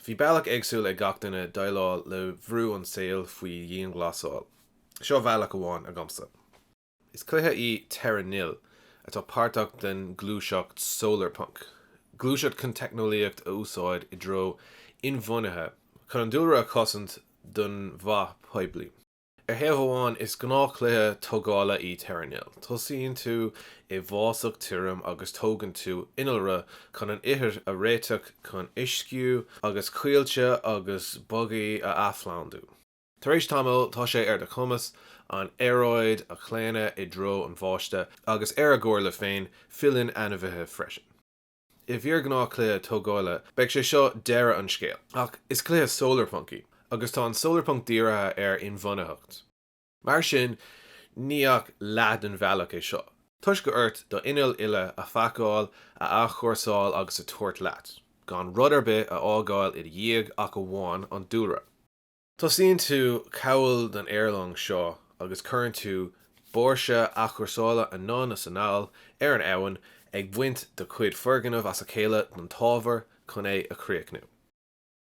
Bhí bealach éagsúil ag gach duine déileáil le bhrú an saoil faoi dhianghlasáil. Seo bealach amháin agamsa. Is cluiche í Terra Nil atá páirteach den ghluaiseacht solarpunk, gluaiseacht chun teicneolaíocht a úsáid i dtreo inbhuanaithe chun an dúlra a chosaint don mhaith poiblí. Ar thaobh amháin, is gnáthchluiche tógála í Terra Nil. Tosaíonn tú i bhfásach tirim agus tógann tú innealra chun an ithir a réiteach chun uisciú agus coillte agus bogaigh a athphlandú. Tar éis tamaill, tá sé ar do chumas an aeráid a chlaonadh i dtreo an bháiste agus ar a gcomhairle féin, filleann ainmhithe freisin. I bhfíorghnáthchluiche tógála, beidh sé seo deireadh an scéil. Ach is cluiche solarpunk í, agus tá an solarpunk dírithe ar inbhuanaitheacht. Mar sin, ní ach leath den bhealach é seo, toisc gur ort do innill uile a phacáil, a athchúrsáil agus a tabhairt leat, gan rud ar bith a fhágáil i do dhiaidh ach amháin an dúlra. Tosaíonn tú cabhail den aerlong seo agus cuireann tú báirse athchúrsála anonn is anall ar an abhainn, ag baint do chuid foirgneamh as a chéile don t-ábhar chun é a chríochnú.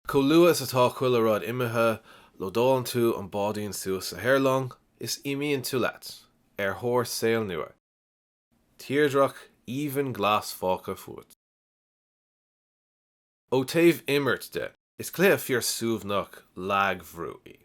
Chomh luath is atá chuile rud imithe, lódálann tú an báidín suas sa aerlong is imíonn tú leat, ar thóir saol nua. Tírdhreach aoibhinn glas fágtha fút. Ó taobh imirt de, is cluiche fíor suaimhneach lag-bhrú í.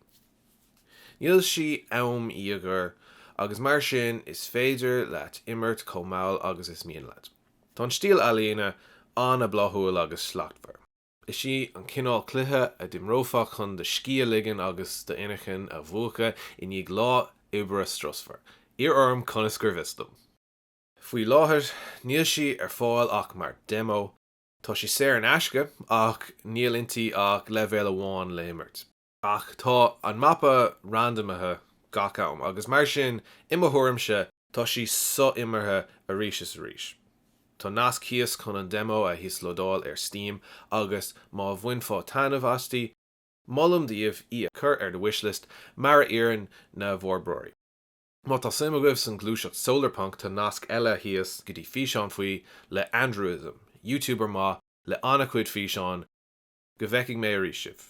Níl sí am-íogair agus mar sin is féidir leat imirt chomh mall agus is mian leat. Tá an stíl ealaíne an-bhláthúil agus slachtmhar. Is í an cineál cluiche a d'imreofá chun do scíth a ligean agus d'inchinn a mhúchadh i ndiaidh lá oibre strusmhar. Iarr orm conas gur bhfios dom. Faoi láthair, níl sí ar fáil ach mar demo. Tá sí saor in aisce ach níl inti ach leibhéal amháin le himirt. Ach tá an mapa randamaithe gach am agus mar sin, i mo thuairimse, tá sí so-imeartha arís is arís. Tá nasc thíos chun an demo a íoslódáil ar Steam agus má bhainfeá taitneamh aisti, molaim daoibh í a chur ar do wishlist mar a iarrann na bhforbróirí. Má tá suim agaibh san gluaiseacht solarpunk tá nasc eile thíos go dtí físeán faoi le Andrewism, YouTuber maith le an-chuid físeán, go bhfeicfidh mé arís sibh.